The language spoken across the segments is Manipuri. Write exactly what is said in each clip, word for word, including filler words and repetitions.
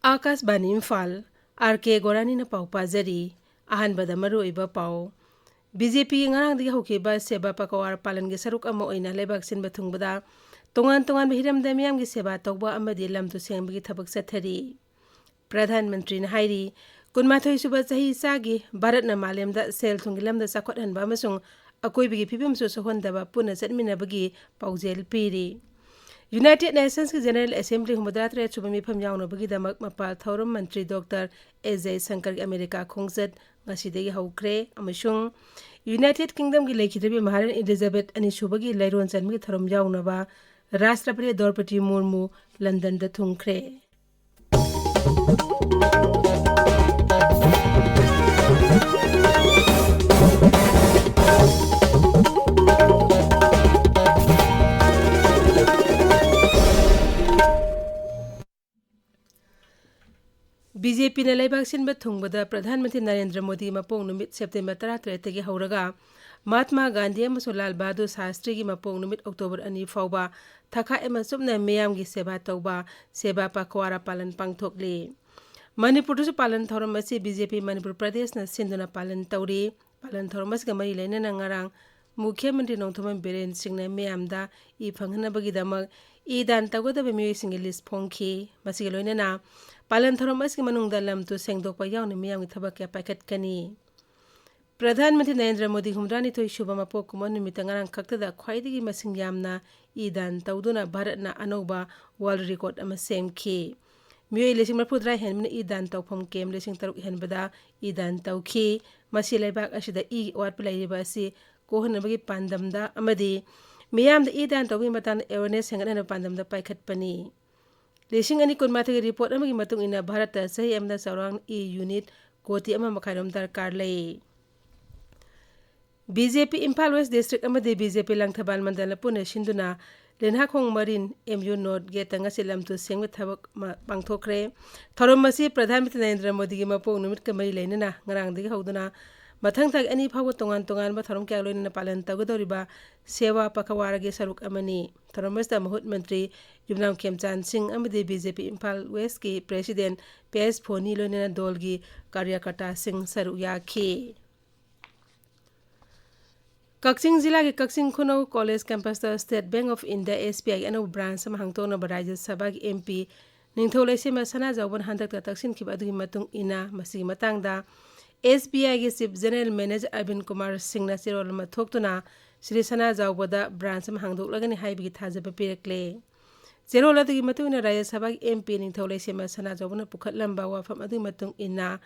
ꯑꯥꯀꯥꯁꯕꯥꯅꯤ ꯏꯝꯐꯥꯜ, ꯑꯥꯔ ꯀꯦ ꯒꯣꯔꯥꯅꯤꯅ ꯄꯥꯎ ꯄꯥꯖꯔꯤ꯫ ꯑꯍꯥꯟꯕꯗ ꯃꯔꯨꯑꯣꯏꯕ ꯄꯥꯎ꯫ ꯕꯤ ꯖꯦ ꯄꯤꯒꯤ ꯉꯔꯥꯡꯗꯒꯤ ꯍꯧꯈꯤꯕ ꯁꯦꯕꯥ ꯄꯀꯋꯥꯔ ꯄꯥꯂꯟꯒꯤ ꯁꯔꯨꯛ ꯑꯃ ꯑꯣꯏꯅ ꯂꯩꯕꯥꯛ ꯁꯤꯟꯕ ꯊꯨꯡꯕꯗ ꯇꯣꯉꯥꯟ ꯇꯣꯉꯥꯟꯕ ꯍꯤꯔꯝꯗ ꯃꯤꯌꯥꯝꯒꯤ ꯁꯦꯕꯥ ꯇꯧꯕ ꯑꯃꯗꯤ ꯂꯝ ꯇꯨ ꯁꯦꯡꯕꯒꯤ ꯊꯕꯛ ꯆꯠꯊꯔꯤ꯫ ꯄ꯭ꯔꯙꯥꯟ ꯃꯟꯇ꯭ꯔꯤꯅ ꯍꯥꯏꯔꯤ, ꯀꯨꯟꯃꯥꯊꯣꯏ ꯁꯨꯕ ꯆꯍꯤ ꯆꯥꯒꯤ ꯚꯥꯔꯠꯅ ꯃꯥꯂꯦꯝꯗ ꯁꯦꯜ ꯊꯨꯝꯒꯤ ꯂꯝꯗ ꯆꯥꯎꯈꯠꯍꯟꯕ ꯑꯃꯁꯨꯡ ꯑꯀꯣꯏꯕꯒꯤ ꯐꯤꯕꯝꯁꯨ ꯁꯣꯛꯍꯟꯗꯕ ꯄꯨꯟꯅ ꯆꯠꯃꯤꯟꯅꯕꯒꯤ ꯄꯥꯎꯖꯦꯜ ꯄꯤꯔꯤ꯫ ꯌꯨꯅꯥꯏꯇꯦꯗ ꯅꯦꯁꯟꯁꯀꯤ ꯖꯦꯅꯔꯦꯜ ꯑꯦꯁꯦꯝꯕ꯭ꯂꯤ ꯍꯨꯝꯐꯨꯇꯔꯥ ꯇꯔꯦꯠ ꯁꯨꯕ ꯃꯤꯐꯝ ꯌꯥꯎꯅꯕꯒꯤꯗꯃꯛ ꯃꯄꯥꯜ ꯊꯧꯔꯝ ꯃꯟꯇ꯭ꯔꯤ ꯗꯣꯛꯇꯔ ꯑꯦꯁ ꯖꯌꯁꯪꯀꯔꯒꯤ ꯑꯃꯦꯔꯤꯀꯥ ꯈꯣꯡꯆꯠ ꯉꯁꯤꯗꯒꯤ ꯍꯧꯈ꯭ꯔꯦ ꯑꯃꯁꯨꯡ ꯌꯨꯅꯥꯏꯇꯦꯗ ꯀꯤꯡꯗꯝꯒꯤ ꯂꯩꯈꯤꯗ꯭ꯔꯤꯕꯤ ꯃꯍꯥꯔꯥꯅꯤ ꯏꯂꯤꯖꯥꯕꯦꯊ ꯑꯅꯤꯁꯨꯕꯒꯤ ꯂꯩꯔꯣꯟ ꯆꯟꯕꯒꯤ ꯊꯧꯔꯝ ꯌꯥꯎꯅꯕ ꯔꯥꯁꯇ꯭ꯔꯄꯇꯤ ꯗ꯭ꯔꯧꯄꯗꯤ ꯃꯨꯔꯃꯨ ꯂꯟꯗꯟꯗ ꯊꯨꯡꯈ꯭ꯔꯦ꯫ ꯕꯤ ꯖꯦ ꯄꯤꯅ ꯂꯩꯕꯥꯛ ꯁꯤꯟꯕ ꯊꯨꯡꯕꯗ ꯄ꯭ꯔꯙꯥꯟ ꯃꯟꯇ꯭ꯔꯤ ꯅꯔꯦꯟꯗ꯭ꯔ ꯃꯣꯗꯤ ꯃꯄꯣꯛ ꯅꯨꯃꯤꯠ ꯁꯦꯞꯇꯦꯝꯕꯔ ꯇꯔꯥꯇꯔꯦꯠꯇꯒꯤ ꯍꯧꯔꯒ ꯃꯍꯥꯠꯃꯥ ꯒꯥꯟꯙꯤ ꯑꯃꯁꯨꯡ ꯂꯥꯜ ꯕꯍꯥꯗꯨꯔ ꯁꯥꯁꯇ꯭ꯔꯤꯒꯤ ꯃꯄꯣꯛ ꯅꯨꯃꯤꯠ ꯑꯣꯛꯇꯣꯕꯔ ꯑꯅꯤ ꯐꯥꯎꯕ ꯊꯥꯈꯥꯏ ꯑꯃ ꯆꯨꯞꯅ ꯃꯤꯌꯥꯝꯒꯤ ꯁꯦꯕꯥ ꯇꯧꯕ ꯁꯦꯕꯥ ꯄꯈꯋꯥꯔꯥ ꯄꯥꯂꯟ ꯄꯥꯡꯊꯣꯛꯂꯤ꯫ ꯃꯅꯤꯄꯨꯔꯗꯁꯨ ꯄꯥꯂꯟ ꯊꯧꯔꯝ ꯑꯁꯤ ꯕꯤ ꯖꯦ ꯄꯤ ꯃꯅꯤꯄꯨꯔ ꯄ꯭ꯔꯗꯦꯁꯅ ꯁꯤꯟꯗꯨꯅ ꯄꯥꯂꯟ ꯇꯧꯔꯤ꯫ ꯄꯥꯂꯟ ꯊꯧꯔꯝ ꯑꯁꯤꯒ ꯃꯔꯤ ꯂꯩꯅꯅ ꯉꯔꯥꯡ ꯃꯨꯈ꯭ꯌ ꯃꯟꯇ꯭ꯔꯤ ꯅꯣꯡꯊꯣꯝꯕꯝ ꯕꯤꯔꯦꯟ ꯁꯤꯡꯅ ꯃꯤꯌꯥꯝꯗ ꯏ ꯐꯪꯍꯟꯅꯕꯒꯤꯗꯃꯛ ꯏ ꯗꯥꯟ ꯇꯧꯒꯗꯕ ꯃꯤꯑꯣꯏꯁꯤꯡꯒꯤ ꯂꯤꯁ ꯐꯣꯡꯈꯤ꯫ ꯃꯁꯤꯒ ꯂꯣꯏꯅꯅ ꯄꯥꯂꯟ ꯊꯧꯔꯝ ꯑꯁꯤꯒꯤ ꯃꯅꯨꯡꯗ ꯂꯝ ꯇꯨ ꯁꯦꯡꯗꯣꯛꯄ ꯌꯥꯎꯅ ꯃꯤꯌꯥꯝꯒꯤ ꯊꯕꯛ ꯀꯌꯥ ꯄꯥꯏꯈꯠꯀꯅꯤ꯫ ꯄ꯭ꯔꯙꯥꯟ ꯃꯟꯇ꯭ꯔꯤ ꯅꯔꯦꯟꯗ꯭ꯔ ꯃꯣꯗꯤ ꯍꯨꯝꯗ꯭ꯔꯥꯅꯤꯊꯣꯏ ꯁꯨꯕ ꯃꯄꯣꯛ ꯀꯨꯝꯑꯣꯟ ꯅꯨꯃꯤꯠꯇ ꯉꯔꯥꯡ ꯈꯛꯇꯗ ꯈ꯭ꯋꯥꯏꯗꯒꯤ ꯃꯁꯤꯡ ꯌꯥꯝꯅ ꯏ ꯗꯥꯟ ꯇꯧꯗꯨꯅ ꯚꯥꯔꯠꯅ ꯑꯅꯧꯕ ꯋꯥꯔꯜꯗ ꯔꯦꯀꯣꯔꯗ ꯑꯃ ꯁꯦꯝꯈꯤ꯫ ꯃꯤꯑꯣꯏ ꯂꯤꯁꯤꯡ ꯃꯔꯤꯐꯨꯇꯔꯥ ꯍꯦꯟꯕꯅ ꯏ ꯗꯥꯟ ꯇꯧꯐꯝ ꯀꯦꯝꯞ ꯂꯤꯁꯤꯡ ꯇꯔꯨꯛ ꯍꯦꯟꯕꯗ ꯏ ꯗꯥꯟ ꯇꯧꯈꯤ꯫ ꯃꯁꯤ ꯂꯩꯕꯥꯛ ꯑꯁꯤꯗ ꯏꯒꯤ ꯑꯋꯥꯠꯄ ꯂꯩꯔꯤꯕ ꯑꯁꯤ ꯀꯣꯛꯍꯟꯅꯕꯒꯤ ꯄꯥꯟꯗꯝꯗ ꯑꯃꯗꯤ ꯃꯤꯌꯥꯝꯗ ꯏ ꯗꯥꯟ ꯇꯧꯕꯒꯤ ꯃꯇꯥꯡꯗ ꯑꯦꯋꯦꯔꯅꯦꯁ ꯍꯦꯟꯒꯠꯍꯟꯅꯕ ꯄꯥꯟꯗꯝꯗ ꯄꯥꯏꯈꯠꯄꯅꯤ꯫ ꯂꯤꯁꯤꯡ ꯑꯅꯤ ꯀꯨꯟꯃꯥꯊꯣꯏꯒꯤ ꯔꯤꯄꯣꯔꯠ ꯑꯃꯒꯤ ꯃꯇꯨꯡ ꯏꯟꯅ ꯚꯥꯔꯠꯇ ꯆꯍꯤ ꯑꯃꯗ ꯆꯥꯎꯔꯥꯛꯅ ꯏ ꯌꯨꯅꯤꯠ ꯀꯣꯇꯤ ꯑꯃ ꯃꯈꯥꯏꯔꯣꯝ ꯗꯔꯀꯥꯔ ꯂꯩ꯫ ꯕꯤ ꯖꯦ ꯄꯤ ꯏꯝꯐꯥꯜ ꯋꯦꯁ ꯗꯤꯁꯇ꯭ꯔꯤꯛ ꯑꯃꯗꯤ ꯕꯤ ꯖꯦ ꯄꯤ ꯂꯪꯊꯕꯥꯜ ꯃꯟꯗꯜꯅ ꯄꯨꯟꯅ ꯁꯤꯟꯗꯨꯅ ꯂꯤꯟꯍꯥꯈꯣꯡ ꯃꯔꯤꯟ ꯑꯦꯝ ꯌꯨ ꯅꯣꯔꯠ ꯒꯦꯠꯇ ꯉꯁꯤ ꯂꯝ ꯇꯨ ꯁꯦꯡꯕ ꯊꯕꯛ ꯑꯃ ꯄꯥꯡꯊꯣꯛꯈ꯭ꯔꯦ꯫ ꯊꯧꯔꯝ ꯑꯁꯤ ꯄ꯭ꯔꯙꯥꯟ ꯃꯟꯇ꯭ꯔꯤ ꯅꯔꯦꯟꯗ꯭ꯔ ꯃꯣꯗꯤꯒꯤ ꯃꯄꯣꯛ ꯅꯨꯃꯤꯠꯀ ꯃꯔꯤ ꯂꯩꯅꯅ ꯉꯔꯥꯡꯗꯒꯤ ꯍꯧꯗꯨꯅ ꯃꯊꯪ ꯊꯥꯒꯤ ꯑꯅꯤ ꯐꯥꯎꯕ ꯇꯣꯉꯥꯟ ꯇꯣꯉꯥꯟꯕ ꯊꯧꯔꯝ ꯀꯌꯥ ꯂꯣꯏꯅꯅ ꯄꯥꯂꯟ ꯇꯧꯒꯗꯧꯔꯤꯕ ꯁꯦꯋꯥ ꯄꯈꯋꯥꯔꯥꯒꯤ ꯁꯔꯨꯛ ꯑꯃꯅꯤ꯫ ꯊꯧꯔꯝ ꯑꯁꯤꯗ ꯃꯍꯨꯠ ꯃꯟꯇ꯭ꯔꯤ ꯌꯨꯝꯅꯥꯝ ꯈꯦꯝꯆꯥꯟ ꯁꯤꯡ ꯑꯃꯗꯤ ꯕꯤ ꯖꯦ ꯄꯤ ꯏꯝꯐꯥꯜ ꯋꯦꯁꯀꯤ ꯄ꯭ꯔꯦꯁꯤꯗꯦꯟ ꯄꯤ ꯑꯦꯁ ꯐꯣꯅꯤ ꯂꯣꯏꯅꯅ ꯗꯣꯜꯒꯤ ꯀꯥꯔꯌꯀꯔꯇꯥꯁꯤꯡ ꯁꯔꯨꯛ ꯌꯥꯈꯤ꯫ ꯀꯛꯆꯤꯡ ꯖꯤꯂꯥꯒꯤ ꯀꯛꯆꯤꯡ ꯈꯨꯅꯧ ꯀꯣꯂꯦꯖ ꯀꯦꯝꯄꯁꯇ State Bank of India, S B I, ꯑꯅꯧꯕ ꯕ꯭ꯔꯥꯟꯆ ꯑꯃ ꯍꯥꯡꯗꯣꯛꯅꯕ ꯔꯥꯖ꯭ꯌ ꯁꯚꯥꯒꯤ M P ꯅꯤꯡꯊꯧ ꯂꯩꯁꯦꯝꯕ ꯁꯅꯥꯖꯥꯎꯕꯅ ꯍꯟꯗꯛꯇ ꯇꯛꯁꯤꯟꯈꯤꯕ ꯑꯗꯨꯒꯤ ꯃꯇꯨꯡ ꯏꯟꯅ, ꯃꯁꯤꯒꯤ ꯃꯇꯥꯡꯗ S B I ꯒꯤ Chief General Manager ꯑꯔꯕꯤꯟ ꯀꯨꯃꯥꯔ ꯁꯤꯡꯅ ꯆꯦꯔꯣꯜ ꯑꯃ ꯊꯣꯛꯇꯨꯅ ꯁ꯭ꯔꯤ ꯁꯅꯥꯖꯥꯎꯕꯗ ꯕ꯭ꯔꯥꯟꯆ ꯑꯃ ꯍꯥꯡꯗꯣꯛꯂꯒꯅꯤ ꯍꯥꯏꯕꯒꯤ ꯊꯥꯖꯕ ꯄꯤꯔꯛꯂꯦ꯫ ꯆꯦꯔꯣꯜ ꯑꯗꯨꯒꯤ ꯃꯇꯨꯡ ꯏꯟꯅ ꯔꯥꯖ꯭ꯌ ꯁꯚꯥꯒꯤ M P ꯅꯤꯡꯊꯧ ꯂꯩꯁꯦꯝꯕ ꯁꯅꯥꯖꯥꯎꯕꯅ ꯄꯨꯈꯠꯂꯝꯕ ꯋꯥꯐꯝ ꯑꯗꯨꯒꯤ ꯃꯇꯨꯡ ꯏꯟꯅ,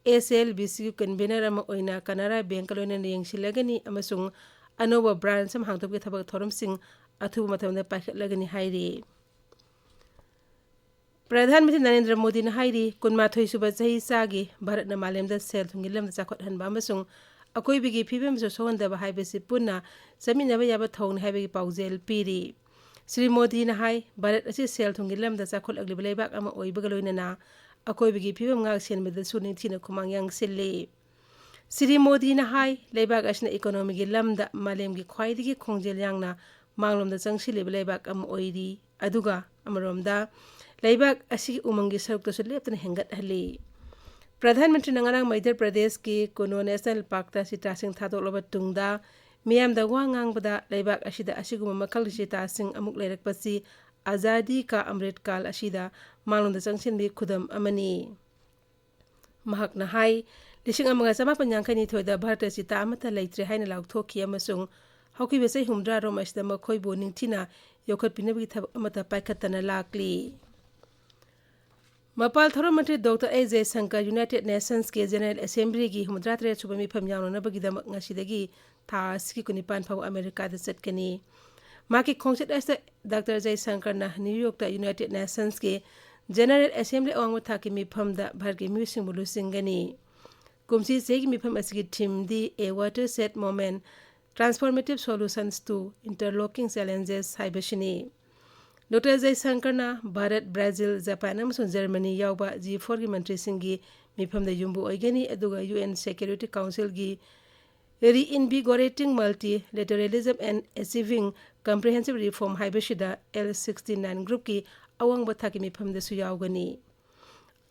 S L B C ꯒꯤ convener ꯑꯃ ꯑꯣꯏꯅ ꯀꯅꯥꯔꯥ ꯕꯦꯡꯀ ꯂꯣꯏꯅꯅ ꯌꯦꯡꯁꯤꯜꯂꯒꯅꯤ ꯑꯃꯁꯨꯡ ꯑꯅꯧꯕ ꯕ꯭ꯔꯥꯟꯆ ꯑꯃ ꯍꯥꯡꯗꯣꯛꯄꯒꯤ ꯊꯕꯛ ꯊꯧꯔꯝꯁꯤꯡ ꯑꯊꯨꯕ ꯃꯇꯝꯗ ꯄꯥꯏꯈꯠꯂꯒꯅꯤ ꯍꯥꯏꯔꯤ꯫ ꯄ꯭ꯔꯙꯥꯟ ꯃꯟꯇ꯭ꯔꯤ ꯅꯔꯦꯟꯗ꯭ꯔ ꯃꯣꯗꯤꯅ ꯍꯥꯏꯔꯤ, ꯀꯨꯟꯃꯥꯊꯣꯏ ꯁꯨꯕ ꯆꯍꯤ ꯆꯥꯒꯤ ꯚꯥꯔꯠꯅ ꯃꯥꯂꯦꯝꯗ ꯁꯦꯜ ꯊꯨꯝꯒꯤ ꯂꯝꯗ ꯆꯥꯎꯈꯠꯍꯟꯕ ꯑꯃꯁꯨꯡ ꯑꯀꯣꯏꯕꯒꯤ ꯐꯤꯕꯝꯁꯨ ꯁꯣꯛꯍꯟꯗꯕ ꯍꯥꯏꯕꯁꯤ ꯄꯨꯟꯅ ꯆꯠꯃꯤꯟꯅꯕ ꯌꯥꯕ ꯊꯧꯑꯣꯡꯅꯤ ꯍꯥꯏꯕꯒꯤ ꯄꯥꯎꯖꯦꯜ ꯄꯤꯔꯤ꯫ ꯁ꯭ꯔꯤ ꯃꯣꯗꯤꯅ ꯍꯥꯏ, ꯚꯥꯔꯠ ꯑꯁꯤ ꯁꯦꯜ ꯊꯨꯝꯒꯤ ꯂꯝꯗ ꯆꯥꯎꯈꯠꯂꯛꯂꯤꯕ ꯂꯩꯕꯥꯛ ꯑꯃ ꯑꯣꯏꯕꯒ ꯂꯣꯏꯅꯅ ꯑꯀꯣꯏꯕꯒꯤ ꯐꯤꯕꯝ ꯉꯥꯛ ꯁꯦꯟꯕꯗꯁꯨ ꯅꯤꯡꯊꯤꯅ ꯈꯨꯃꯥꯡ ꯌꯥꯡꯁꯤꯜꯂꯤ꯫ ꯁ꯭ꯔꯤ ꯃꯣꯗꯤꯅ ꯍꯥꯏ, ꯂꯩꯕꯥꯛ ꯑꯁꯤꯅ economy ꯒꯤ ꯂꯝꯗ ꯃꯥꯂꯦꯝꯒꯤ ꯈ꯭ꯋꯥꯏꯗꯒꯤ ꯈꯣꯡꯖꯦꯜ ꯌꯥꯡꯅ ꯃꯥꯡꯂꯣꯝꯗ ꯆꯪꯁꯤꯜꯂꯤꯕ ꯂꯩꯕꯥꯛ ꯑꯃ ꯑꯣꯏꯔꯤ꯫ ꯑꯗꯨꯒ ꯑꯃꯔꯣꯝꯗ ꯂꯩꯕꯥꯛ ꯑꯁꯤꯒꯤ ꯎꯃꯪꯒꯤ ꯁꯔꯨꯛꯇꯁꯨ ꯂꯦꯞꯇꯅ ꯍꯦꯟꯒꯠꯍꯜꯂꯤ꯫ ꯄ꯭ꯔꯙꯥꯟ ꯃꯟꯇ꯭ꯔꯤꯅ ꯉꯔꯥꯡ ꯃꯩꯙ꯭ꯌ ꯄ꯭ꯔꯗꯦꯁꯀꯤ ꯀꯨꯅꯣ ꯅꯦꯁꯅꯦꯜ ꯄꯥꯔꯛꯇ ꯆꯤꯇꯥꯁꯤꯡ ꯊꯥꯗꯣꯛꯂꯕ ꯇꯨꯡꯗ ꯃꯤꯌꯥꯝꯗ ꯋꯥ ꯉꯥꯡꯕꯗ, ꯂꯩꯕꯥꯛ ꯑꯁꯤꯗ ꯑꯁꯤꯒꯨꯝꯕ ꯃꯈꯜꯒꯤ ꯆꯤꯇꯥꯁꯤꯡ ꯑꯃꯨꯛ ꯂꯩꯔꯛꯄꯁꯤ ꯑꯖꯥꯗꯤ ꯀꯥ ꯑꯃ꯭ꯔꯤꯠ ꯀꯥꯜ ꯑꯁꯤꯗ ꯃꯥꯡꯂꯣꯝꯗ ꯆꯪꯁꯤꯟꯕꯒꯤ ꯈꯨꯗꯝ ꯑꯃꯅꯤ꯫ ꯃꯍꯥꯛꯅ ꯍꯥꯏ, ꯂꯤꯁꯤꯡ ꯑꯃꯒ ꯆꯃꯥꯄꯟ ꯌꯥꯡꯈꯩ ꯅꯤꯊꯣꯏꯗ ꯚꯥꯔꯠꯇ ꯆꯤꯇꯥ ꯑꯃꯠꯇ ꯂꯩꯇ꯭ꯔꯦ ꯍꯥꯏꯅ ꯂꯥꯎꯊꯣꯛꯈꯤ ꯑꯃꯁꯨꯡ ꯍꯧꯈꯤꯕ ꯆꯍꯤ ꯍꯨꯝꯗ꯭ꯔꯥꯔꯣꯝ ꯑꯁꯤꯗ ꯃꯈꯣꯏꯕꯨ ꯅꯤꯡꯊꯤꯅ ꯌꯣꯛꯈꯠꯄꯤꯅꯕꯒꯤ ꯊꯕꯛ ꯑꯃꯠꯇ ꯄꯥꯏꯈꯠꯇꯅ ꯂꯥꯛꯂꯤ꯫ ꯃꯄꯥꯜ ꯊꯧꯔꯝ ꯃꯟꯇ꯭ꯔꯤ ꯗꯣꯛꯇꯔ ꯑꯦꯁ ꯖꯌꯁꯪꯀꯔ United Nations ꯀꯤ General Assembly ꯒꯤ ꯍꯨꯝꯐꯨꯇꯔꯥ ꯇꯔꯦꯠ ꯁꯨꯕ ꯃꯤꯐꯝ ꯌꯥꯎꯅꯅꯕꯒꯤꯗꯃꯛ ꯉꯁꯤꯗꯒꯤ ꯊꯥ ꯑꯁꯤꯒꯤ ꯀꯨꯟꯅꯤꯄꯥꯟ ꯐꯥꯎꯕ ꯑꯃꯦꯔꯤꯀꯥꯗ ꯆꯠꯀꯅꯤ꯫ ꯃꯍꯥꯛꯀꯤ ꯈꯣꯡꯆꯠ ꯑꯁꯤꯗ ꯗꯥꯛꯇꯔ ꯖꯌꯁꯪꯀꯔꯅ ꯅ꯭ꯌꯨ ꯌꯣꯔꯛꯇ United Nations ꯀꯤ General Assembly ꯑꯋꯥꯡꯕ ꯊꯥꯛꯀꯤ ꯃꯤꯐꯝꯗ ꯚꯥꯔꯠꯀꯤ ꯃꯤꯑꯣꯏꯁꯤꯡꯕꯨ ꯂꯨꯆꯤꯡꯒꯅꯤ꯫ ꯀꯨꯝꯁꯤ ꯆꯍꯤꯒꯤ ꯃꯤꯐꯝ ꯑꯁꯤꯒꯤ theme D A Watershed Moment, Transformative Solutions to Interlocking Challenges ꯍꯥꯏꯕꯁꯤꯅꯤ꯫ ꯗꯣꯛꯇꯔ ꯖꯌꯁꯪꯀꯔꯅ ꯚꯥꯔꯠ, ꯕ꯭ꯔꯥꯖꯤꯜ, ꯖꯄꯥꯟ ꯑꯃꯁꯨꯡ ꯖꯔꯃꯅꯤ ꯌꯥꯎꯕ G four ꯒꯤ ꯃꯟꯇ꯭ꯔꯤꯁꯤꯡꯒꯤ ꯃꯤꯐꯝꯗ ꯌꯨꯝꯕꯨ ꯑꯣꯏꯒꯅꯤ, ꯑꯗꯨꯒ UN Security Councilꯒꯤ Reinvigorating Multilateralism and Achieving Comprehensive Reform ꯍꯥꯏꯕꯁꯤꯗ L sixty nine groupꯀꯤ ꯑꯋꯥꯡꯕ ꯊꯥꯛꯀꯤ ꯃꯤꯐꯝꯗꯁꯨ ꯌꯥꯎꯒꯅꯤ꯫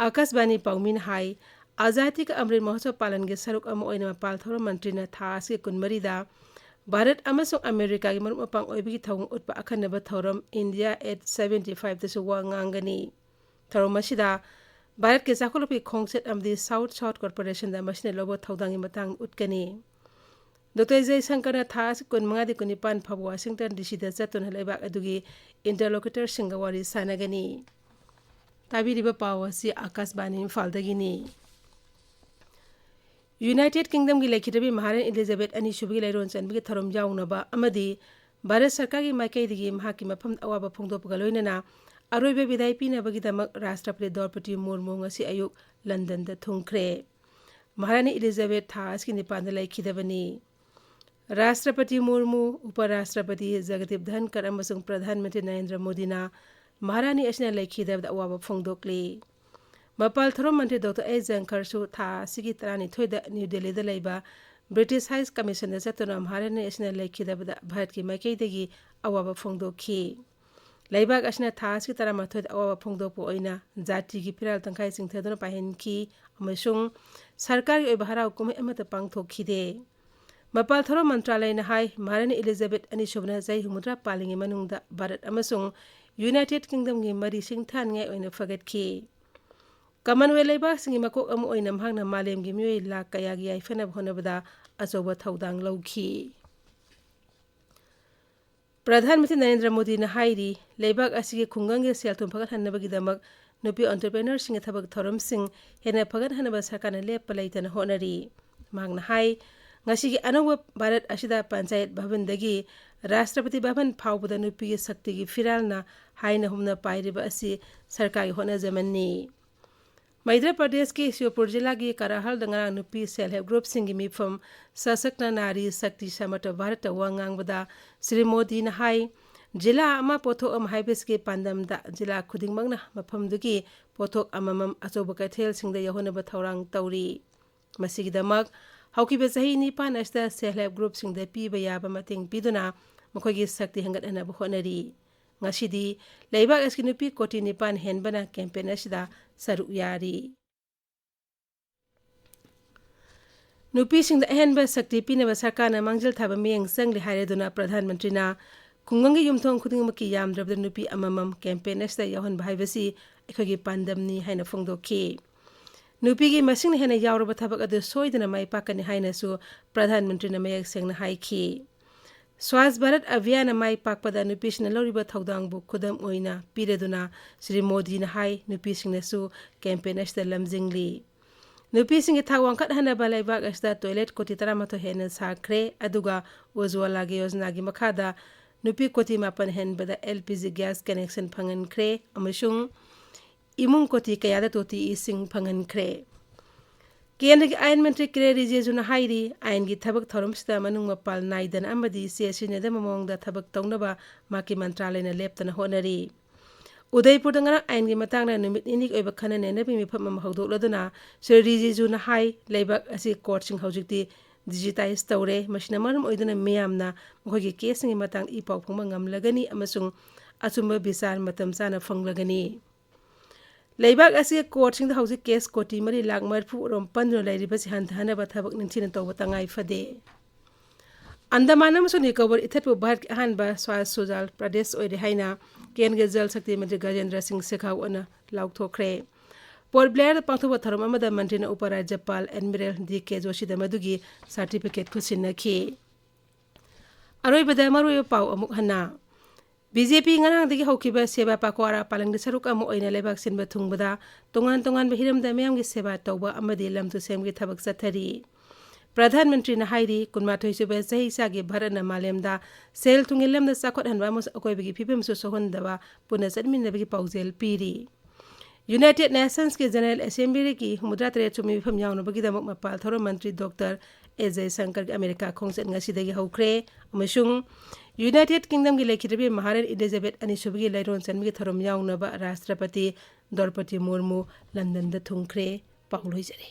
ꯑꯥꯀꯥꯁꯕꯥꯅꯤ ꯄꯥꯎꯃꯤꯅ ꯍꯥꯏ, ꯑꯖꯥꯗꯤ ꯀ ꯑꯃ꯭ꯔꯤꯠ ꯃꯍꯣꯠꯁꯕ ꯄꯥꯂꯟꯒꯤ ꯁꯔꯨꯛ ꯑꯃ ꯑꯣꯏꯅ ꯃꯄꯥꯜ ꯊꯧꯔꯝ ꯃꯟꯇ꯭ꯔꯤꯅ ꯊꯥ ꯑꯁꯤꯒꯤ ꯀꯨꯟꯃꯔꯤꯗ ꯚꯥꯔꯠ ꯑꯃꯁꯨꯡ ꯑꯃꯦꯔꯤꯀꯥꯒꯤ ꯃꯔꯨꯞ ꯃꯄꯥꯡ ꯑꯣꯏꯕꯒꯤ ꯊꯧꯑꯣꯡ ꯎꯠꯄ ꯑꯈꯟꯅꯕ ꯊꯧꯔꯝ India at seventy fiveꯇꯁꯨ ꯋꯥ ꯉꯥꯡꯒꯅꯤ꯫ ꯊꯧꯔꯝ ꯑꯁꯤꯗ ꯚꯥꯔꯠꯀꯤ ꯆꯥꯎꯈꯠꯂꯛꯄꯒꯤ ꯈꯣꯡꯆꯠ ꯑꯃꯗꯤ South South Cooperationꯗ ꯃꯁꯤꯅ ꯂꯧꯕ ꯊꯧꯗꯥꯡꯒꯤ ꯃꯇꯥꯡꯗ ꯎꯠꯀꯅꯤ꯫ ꯗꯣꯛꯇꯔ ꯖꯌꯁꯪꯀꯔꯅ ꯊꯥ ꯑꯁꯤ ꯀꯨꯟꯃꯉꯥꯗꯤ ꯀꯨꯟꯅꯤꯄꯥꯟ ꯐꯥꯎꯕ ꯋꯥꯁꯤꯡꯇꯟ ꯗꯤ ꯁꯤꯗ ꯆꯠꯇꯨꯅ ꯂꯩꯕꯥꯛ ꯑꯗꯨꯒꯤ interlocutorꯁꯤꯡꯒ ꯋꯥꯔꯤ ꯁꯥꯟꯅꯒꯅꯤ꯫ ꯇꯥꯕꯤꯔꯤꯕ ꯄꯥꯎ ꯑꯁꯤ ꯑꯥꯀꯥꯁꯕꯥꯅꯤ ꯏꯝꯐꯥꯜꯗꯒꯤꯅꯤ꯫ ꯌꯨꯅꯥꯏꯇꯦꯗ ꯀꯤꯡꯗꯝꯒꯤ ꯂꯩꯈꯤꯗ꯭ꯔꯕꯤ ꯃꯍꯥꯔꯥꯅꯤ ꯏꯂꯤꯖꯥꯕꯦꯊ ꯑꯅꯤꯁꯨꯕꯒꯤ ꯂꯩꯔꯣꯟ ꯆꯟꯕꯒꯤ ꯊꯧꯔꯝ ꯌꯥꯎꯅꯕ ꯑꯃꯗꯤ ꯚꯥꯔꯠ ꯁꯔꯀꯥꯔꯒꯤ ꯃꯥꯏꯀꯩꯗꯒꯤ ꯃꯍꯥꯛꯀꯤ ꯃꯐꯝꯗ ꯑꯋꯥꯕ ꯐꯣꯡꯗꯣꯛꯄꯒ ꯂꯣꯏꯅꯅ ꯑꯔꯣꯏꯕ ꯕꯤꯗꯥꯏ ꯄꯤꯅꯕꯒꯤꯗꯃꯛ ꯔꯥꯁꯇ꯭ꯔꯄꯇꯤ ꯗ꯭ꯔꯧꯄꯗꯤ ꯃꯨꯔꯃꯨ ꯉꯁꯤ ꯑꯌꯨꯛ ꯂꯟꯗꯟꯗ ꯊꯨꯡꯈ꯭ꯔꯦ꯫ ꯃꯍꯥꯔꯥꯅꯤ ꯏꯂꯤꯖꯥꯕꯦꯊ ꯊꯥ ꯑꯁꯤꯒꯤ ꯅꯤꯄꯥꯟꯗ ꯂꯩꯈꯤꯗꯕꯅꯤ꯫ ꯔꯥꯁꯇ꯭ꯔꯄꯇꯤ ꯃꯨꯔꯃꯨ, ꯎꯄ ꯔꯥꯁꯇ꯭ꯔꯄꯇꯤ ꯖꯒꯗꯤꯞ ꯙꯟꯀꯔ ꯑꯃꯁꯨꯡ ꯄ꯭ꯔꯙꯥꯟ ꯃꯟꯇ꯭ꯔꯤ ꯅꯔꯦꯟꯗ꯭ꯔ ꯃꯣꯗꯤꯅ ꯃꯍꯥꯔꯥꯅꯤ ꯑꯁꯤꯅ ꯂꯩꯈꯤꯗꯕꯗ ꯑꯋꯥꯕ ꯐꯣꯡꯗꯣꯛꯂꯤ꯫ ꯃꯄꯥꯜ ꯊꯧꯔꯝ ꯃꯟꯇ꯭ꯔꯤ ꯗꯣꯛꯇꯔ ꯑꯦꯁ ꯖꯌꯁꯪꯀꯔꯁꯨ ꯊꯥ ꯑꯁꯤꯒꯤ ꯇꯔꯥꯅꯤꯊꯣꯏꯗ ꯅ꯭ꯌꯨ ꯗꯦꯜꯂꯤꯗ ꯂꯩꯕ British High Commissionꯗ ꯆꯠꯇꯨꯅ ꯃꯍꯥꯔꯥꯅꯤ ꯑꯁꯤꯅ ꯂꯩꯈꯤꯗꯕꯗ ꯚꯥꯔꯠꯀꯤ ꯃꯥꯏꯀꯩꯗꯒꯤ ꯑꯋꯥꯕ ꯐꯣꯡꯗꯣꯛꯈꯤ꯫ ꯂꯩꯕꯥꯛ ꯑꯁꯤꯅ ꯊꯥ ꯑꯁꯤꯒꯤ ꯇꯔꯥꯃꯥꯊꯣꯏꯗ ꯑꯋꯥꯕ ꯐꯣꯡꯗꯣꯛꯄ ꯑꯣꯏꯅ ꯖꯥꯇꯤꯒꯤ ꯐꯤꯔꯥꯜ ꯇꯪꯈꯥꯏ ꯆꯤꯡꯊꯗꯨꯅ ꯄꯥꯏꯍꯟꯈꯤ ꯑꯃꯁꯨꯡ ꯁꯔꯀꯥꯔꯒꯤ ꯑꯣꯏꯕ ꯍꯔꯥꯎ ꯀꯨꯝꯍꯩ ꯑꯃꯠꯇ ꯄꯥꯡꯊꯣꯛꯈꯤꯗꯦ꯫ ꯃꯄꯥꯜ ꯊꯧꯔꯝ ꯃꯟꯇ꯭ꯔꯥꯂꯌꯅ ꯍꯥꯏ, ꯃꯍꯥꯔꯥꯅꯤ ꯏꯂꯤꯖꯥꯕꯦꯊ ꯑꯅꯤꯁꯨꯕꯅ ꯆꯍꯤ ꯍꯨꯝꯐꯨꯇꯔꯥ ꯄꯥꯜꯂꯤꯉꯩ ꯃꯅꯨꯡꯗ ꯚꯥꯔꯠ ꯑꯃꯁꯨꯡ ꯌꯨꯅꯥꯏꯇꯦꯗ ꯀꯤꯡꯗꯝꯒꯤ ꯃꯔꯤ ꯁꯤꯡꯊꯥꯅꯤꯡꯉꯥꯏ ꯑꯣꯏꯅ ꯐꯒꯠꯈꯤ꯫ ꯀꯃꯟꯋꯦꯜꯊ ꯂꯩꯕꯥꯛꯁꯤꯡꯒꯤ ꯃꯀꯣꯛ ꯑꯃ ꯑꯣꯏꯅ ꯃꯍꯥꯛꯅ ꯃꯥꯂꯦꯝꯒꯤ ꯃꯤꯑꯣꯏ ꯂꯥꯈ ꯀꯌꯥꯒꯤ ꯌꯥꯏꯐꯅꯕ ꯍꯣꯠꯅꯕꯗ ꯑꯆꯧꯕ ꯊꯧꯗꯥꯡ ꯂꯧꯈꯤ꯫ ꯄ꯭ꯔꯙꯥꯟ ꯃꯟꯇ꯭ꯔꯤ ꯅꯔꯦꯟꯗ꯭ꯔ ꯃꯣꯗꯤꯅ ꯍꯥꯏꯔꯤ, ꯂꯩꯕꯥꯛ ꯑꯁꯤꯒꯤ ꯈꯨꯡꯒꯪꯒꯤ ꯁꯦꯜ-ꯊꯨꯝ ꯐꯒꯠꯍꯟꯅꯕꯒꯤꯗꯃꯛ ꯅꯨꯄꯤ entrepreneurꯁꯤꯡꯒꯤ ꯊꯕꯛ ꯊꯧꯔꯝꯁꯤꯡ ꯍꯦꯟꯅ ꯐꯒꯠꯍꯟꯅꯕ ꯁꯔꯀꯥꯔꯅ ꯂꯦꯞꯄ ꯂꯩꯇꯅ ꯍꯣꯠꯅꯔꯤ꯫ ꯃꯍꯥꯛꯅ ꯍꯥꯏ, ꯉꯁꯤꯒꯤ ꯑꯅꯧꯕ ꯚꯥꯔꯠ ꯑꯁꯤꯗ ꯄꯟꯆꯥꯌꯠ ꯚꯕꯟꯗꯒꯤ ꯔꯥꯁꯇ꯭ꯔꯄꯇꯤ ꯚꯕꯟ ꯐꯥꯎꯕꯗ ꯅꯨꯄꯤꯒꯤ ꯁꯛꯇꯤꯒꯤ ꯐꯤꯔꯥꯜꯅ ꯍꯥꯏꯅ ꯍꯨꯝꯅ ꯄꯥꯏꯔꯤꯕ ꯑꯁꯤ ꯁꯔꯀꯥꯔꯒꯤ ꯍꯣꯠꯅꯖꯃꯟꯅꯤ꯫ ꯃꯩꯙ꯭ꯔ ꯄ꯭ꯔꯗꯦꯁꯀꯤ ꯁꯤꯕꯄꯨꯔ ꯖꯤꯂꯥꯒꯤ ꯀꯔꯥꯍꯜꯗ ꯉꯔꯥꯡ ꯅꯨꯄꯤ self help groupꯁꯤꯡꯒꯤ ꯃꯤꯐꯝ ꯁꯁꯛꯇ ꯅꯥꯔꯤ ꯁꯛꯇꯤ ꯁꯃꯔꯊ ꯚꯥꯔꯠꯇ ꯋꯥ ꯉꯥꯡꯕꯗ ꯁ꯭ꯔꯤ ꯃꯣꯗꯤꯅ ꯍꯥꯏ, ꯖꯤꯂꯥ ꯑꯃ ꯄꯣꯠꯊꯣꯛ ꯑꯃ ꯍꯥꯏꯕꯁꯤꯒꯤ ꯄꯥꯟꯗꯝꯗ ꯖꯤꯂꯥ ꯈꯨꯗꯤꯡꯃꯛꯅ ꯃꯐꯝꯗꯨꯒꯤ ꯄꯣꯠꯊꯣꯛ ꯑꯃꯃꯝ ꯑꯆꯧꯕ ꯀꯩꯊꯦꯜꯁꯤꯡꯗ ꯌꯧꯍꯟꯅꯕ ꯊꯧꯔꯥꯡ ꯇꯧꯔꯤ꯫ ꯃꯁꯤꯒꯤꯗꯃꯛ ꯍꯧꯈꯤꯕ ꯆꯍꯤ ꯅꯤꯄꯥꯟ ꯑꯁꯤꯗ Self Help Groupꯁꯤꯡꯗ ꯄꯤꯕ ꯌꯥꯕ ꯃꯇꯦꯡ ꯄꯤꯗꯨꯅ ꯃꯈꯣꯏꯒꯤ ꯁꯛꯇꯤ ꯍꯦꯟꯒꯠꯍꯟꯅꯕ ꯍꯣꯠꯅꯔꯤ꯫ ꯉꯁꯤꯗꯤ ꯂꯩꯕꯥꯛ ꯑꯁꯤꯒꯤ ꯅꯨꯄꯤ ꯀꯣꯇꯤ ꯅꯤꯄꯥꯟ ꯍꯦꯟꯕꯅ campaign ꯑꯁꯤꯗ ꯁꯔꯨꯛ ꯌꯥꯔꯤ꯫ ꯅꯨꯄꯤꯁꯤꯡꯗ ꯑꯍꯦꯟꯕ ꯁꯛꯇꯤ ꯄꯤꯅꯕ ꯁꯔꯀꯥꯔꯅ ꯃꯥꯡꯖꯤꯜ ꯊꯥꯕ ꯃꯤꯠꯌꯦꯡ ꯆꯪꯂꯤ ꯍꯥꯏꯔꯗꯨꯅ ꯄ꯭ꯔꯙꯥꯟ ꯃꯟꯇ꯭ꯔꯤꯅ ꯈꯨꯡꯒꯪꯒꯤ ꯌꯨꯝꯊꯣꯡ ꯈꯨꯗꯤꯡꯃꯛꯀꯤ ꯌꯥꯝꯗ꯭ꯔꯕꯗ ꯅꯨꯄꯤ ꯑꯃꯃꯝ campaign ꯑꯁꯤꯗ ꯌꯥꯎꯍꯟꯕ ꯍꯥꯏꯕꯁꯤ ꯑꯩꯈꯣꯏꯒꯤ ꯄꯥꯟꯗꯝꯅꯤ ꯍꯥꯏꯅ ꯐꯣꯡꯗꯣꯛꯈꯤ꯫ ꯅꯨꯄꯤꯒꯤ ꯃꯁꯤꯡꯅ ꯍꯦꯟꯅ ꯌꯥꯎꯔꯕ ꯊꯕꯛ ꯑꯗꯨ ꯁꯣꯏꯗꯅ ꯃꯥꯏ ꯄꯥꯛꯀꯅꯤ ꯍꯥꯏꯅꯁꯨ ꯄ꯭ꯔꯙꯥꯟ ꯃꯟꯇ꯭ꯔꯤꯅ ꯃꯌꯦꯛ ꯁꯦꯡꯅ ꯍꯥꯏꯈꯤ꯫ ꯁ꯭ꯋꯥꯁ ꯚꯥꯔꯠ ꯑꯚꯤꯌꯥꯟꯅ ꯃꯥꯏ ꯄꯥꯛꯄꯗ ꯅꯨꯄꯤꯁꯤꯡꯅ ꯂꯧꯔꯤꯕ ꯊꯧꯗꯥꯡꯕꯨ ꯈꯨꯗꯝ ꯑꯣꯏꯅ ꯄꯤꯔꯗꯨꯅ ꯁ꯭ꯔꯤ ꯃꯣꯗꯤꯅ ꯍꯥꯏ, ꯅꯨꯄꯤꯁꯤꯡꯅꯁꯨ campaign ꯑꯁꯤꯗ ꯂꯝꯖꯤꯡꯂꯤ꯫ ꯅꯨꯄꯤꯁꯤꯡꯒꯤ ꯊꯥꯛ ꯋꯥꯡꯈꯠꯍꯟꯅꯕ ꯂꯩꯕꯥꯛ ꯑꯁꯤꯗ toilet ꯀꯣꯇꯤ ꯇꯔꯥꯃꯥꯊꯣꯏ ꯍꯦꯟꯅ ꯁꯥꯈ꯭ꯔꯦ, ꯑꯗꯨꯒ ꯎꯖ꯭ꯋꯥꯂꯥꯒꯤ ꯌꯣꯖꯅꯥꯒꯤ ꯃꯈꯥꯗ ꯅꯨꯄꯤ ꯀꯣꯇꯤ ꯃꯥꯄꯟ ꯍꯦꯟꯕꯗ LPG gas connection ꯐꯪꯍꯟꯈ꯭ꯔꯦ ꯑꯃꯁꯨꯡ ꯏꯃꯨꯡ ꯀꯣꯇꯤ ꯀꯌꯥꯗ ꯇꯣꯇꯤ ꯏꯁꯤꯡ ꯐꯪꯍꯟꯈ꯭ꯔꯦ꯫ ꯀꯦꯟꯗ꯭ꯔꯒꯤ ꯑꯥꯏꯟ ꯃꯟꯇ꯭ꯔꯤ ꯀꯤꯔꯦꯟ ꯔꯤꯖꯤꯖꯨꯅ ꯍꯥꯏꯔꯤ, ꯑꯥꯏꯟꯒꯤ ꯊꯕꯛ ꯊꯧꯔꯝꯁꯤꯗ ꯃꯅꯨꯡ ꯃꯄꯥꯜ ꯅꯥꯏꯗꯅ ꯑꯃꯗꯤ ꯆꯦ ꯁꯤꯟꯅꯗꯕ ꯃꯑꯣꯡꯗ ꯊꯕꯛ ꯇꯧꯅꯕ ꯃꯍꯥꯛꯀꯤ ꯃꯟꯇ꯭ꯔꯥꯂꯌꯅ ꯂꯦꯞꯇꯅ ꯍꯣꯠꯅꯔꯤ꯫ ꯎꯗꯩꯄꯨꯔꯗ ꯉꯔꯥꯡ ꯑꯥꯏꯟꯒꯤ ꯃꯇꯥꯡꯗ ꯅꯨꯃꯤꯠ ꯅꯤꯅꯤꯒꯤ ꯑꯣꯏꯕ ꯈꯟꯅ ꯅꯩꯅꯕꯒꯤ ꯃꯤꯐꯝ ꯑꯃ ꯍꯧꯗꯣꯛꯂꯗꯨꯅ ꯁ꯭ꯔꯤ ꯔꯤꯖꯤꯖꯨꯅ ꯍꯥꯏ, ꯂꯩꯕꯥꯛ ꯑꯁꯤ courtꯁꯤꯡ ꯍꯧꯖꯤꯛꯇꯤ digitize ꯇꯧꯔꯦ, ꯃꯁꯤꯅ ꯃꯔꯝ ꯑꯣꯏꯗꯨꯅ ꯃꯤꯌꯥꯝꯅ ꯃꯈꯣꯏꯒꯤ caseꯁꯤꯡꯒꯤ ꯃꯇꯥꯡꯗ ꯏ ꯄꯥꯎ ꯐꯪꯕ ꯉꯝꯂꯒꯅꯤ ꯑꯃꯁꯨꯡ ꯑꯆꯨꯝꯕ ꯕꯤꯆꯥꯔ ꯃꯇꯝ ꯆꯥꯅ ꯐꯪꯂꯒꯅꯤ꯫ ꯂꯩꯕꯥꯛ ꯑꯁꯤꯒꯤ courtꯁꯤꯡꯗ ꯍꯧꯖꯤꯛ case ꯀꯣꯇꯤ ꯃꯔꯤ ꯂꯥꯈ ꯃꯔꯤꯐꯨ ꯔꯣꯝ ꯄꯟꯗꯨꯅ ꯂꯩꯔꯤꯕꯁꯤ ꯍꯟꯊꯍꯟꯅꯕ ꯊꯕꯛ ꯅꯤꯡꯊꯤꯅ ꯇꯧꯕ ꯇꯉꯥꯏ ꯐꯗꯦ꯫ ꯑꯟꯗꯃꯥꯟ ꯑꯃꯁꯨꯡ ꯅꯤꯀꯣꯕꯔ ꯏꯊꯠꯄꯨ ꯚꯥꯔꯠꯀꯤ ꯑꯍꯥꯟꯕ ꯁ꯭ꯋꯥꯁ ꯁꯨꯖꯥꯜ ꯄ꯭ꯔꯗꯦꯁ ꯑꯣꯏꯔꯦ ꯍꯥꯏꯅ ꯀꯦꯟꯗ꯭ꯔꯒꯤ ꯖꯜ ꯁꯛꯇꯤ ꯃꯟꯇ꯭ꯔꯤ ꯒꯖꯦꯟꯗ꯭ꯔ ꯁꯤꯡ ꯁꯦꯈꯥꯋꯠꯅ ꯂꯥꯎꯊꯣꯛꯈ꯭ꯔꯦ꯫ ꯄꯣꯔꯠ ꯕ꯭ꯂꯦꯌꯔꯗ ꯄꯥꯡꯊꯣꯛꯄ ꯊꯧꯔꯝ ꯑꯃꯗ ꯃꯟꯇ꯭ꯔꯤꯅ ꯎꯄ ꯔꯥꯖ꯭ꯌꯄꯥꯜ ꯑꯦꯗꯃꯤꯔꯦꯜ ꯗꯤ ꯀꯦ ꯖꯣꯁꯤꯗ ꯃꯗꯨꯒꯤ certificate ꯈꯨꯠꯁꯤꯟꯅꯈꯤ꯫ ꯑꯔꯣꯏꯕꯗ ꯃꯔꯨꯑꯣꯏꯕ ꯄꯥꯎ ꯑꯃꯨꯛ ꯍꯟꯅ꯫ BJP ꯉꯔꯥꯡꯗꯒꯤ ꯍꯧꯈꯤꯕ ꯁꯦꯕꯥ ꯄꯥꯈ꯭ꯋꯥꯔꯥ ꯄꯥꯂꯟꯒꯤ ꯁꯔꯨꯛ ꯑꯃ ꯑꯣꯏꯅ ꯂꯩꯕꯥꯛ ꯁꯤꯟꯕ ꯊꯨꯡꯕꯗ ꯇꯣꯉꯥꯟ ꯇꯣꯉꯥꯟꯕ ꯍꯤꯔꯝꯗ ꯃꯤꯌꯥꯝꯒꯤ ꯁꯦꯕꯥ ꯇꯧꯕ ꯑꯃꯗꯤ ꯂꯝ ꯇꯨ ꯁꯦꯝꯒꯤ ꯊꯕꯛ ꯆꯠꯊꯔꯤ꯫ ꯄ꯭ꯔꯙꯥꯟ ꯃꯟꯇ꯭ꯔꯤꯅ ꯍꯥꯏꯔꯤ, ꯀꯨꯟꯃꯥꯊꯣꯏ ꯁꯨꯕ ꯆꯍꯤꯆꯥꯒꯤ ꯚꯥꯔꯠꯅ ꯃꯥꯂꯦꯝꯗ ꯁꯦꯜ ꯊꯨꯝꯒꯤ ꯂꯝꯗ ꯆꯥꯎꯈꯠꯍꯟꯕ ꯑꯃꯁꯨꯡ ꯑꯀꯣꯏꯕꯒꯤ ꯐꯤꯕꯝꯁꯨ ꯁꯣꯛꯍꯟꯗꯕ ꯄꯨꯟꯅ ꯆꯠꯃꯤꯟꯅꯕꯒꯤ ꯄꯥꯎꯖꯦꯜ ꯄꯤꯔꯤ꯫ United Nationsꯀꯤ General Assemblyꯒꯤ ꯍꯨꯝꯐꯨꯇꯔꯥ ꯇꯔꯦꯠ ꯁꯨꯕ ꯃꯤꯐꯝ ꯌꯥꯎꯅꯕꯒꯤꯗꯃꯛ ꯃꯄꯥꯜ ꯊꯧꯔꯝ ꯃꯟꯇ꯭ꯔꯤ ꯗꯣꯛꯇꯔ ꯑꯦꯁ ꯖꯌꯁꯪꯀꯔꯒꯤ ꯑꯃꯦꯔꯤꯀꯥ ꯈꯣꯡꯆꯠ ꯉꯁꯤꯗꯒꯤ ꯍꯧꯈ꯭ꯔꯦ꯫ ꯑꯃꯁꯨꯡ ꯌꯨꯅꯥꯏꯇꯦꯗ ꯀꯤꯡꯗꯝꯒꯤ ꯂꯩꯈꯤꯗ꯭ꯔꯕꯤ ꯃꯍꯥꯔꯥꯅꯤ ꯏꯂꯤꯖꯥꯕꯦꯊ ꯑꯅꯤꯁꯨꯕꯒꯤ ꯂꯩꯔꯣꯟ ꯆꯟꯕꯒꯤ ꯊꯧꯔꯝ ꯌꯥꯎꯅꯕ ꯔꯥꯁꯇ꯭ꯔꯄꯇꯤ ꯗ꯭ꯔꯧꯄꯗꯤ ꯃꯨꯔꯃꯨ ꯂꯟꯗꯟꯗ ꯊꯨꯡꯈ꯭ꯔꯦ꯫ ꯄꯥꯎ ꯂꯣꯏꯖꯔꯦ꯫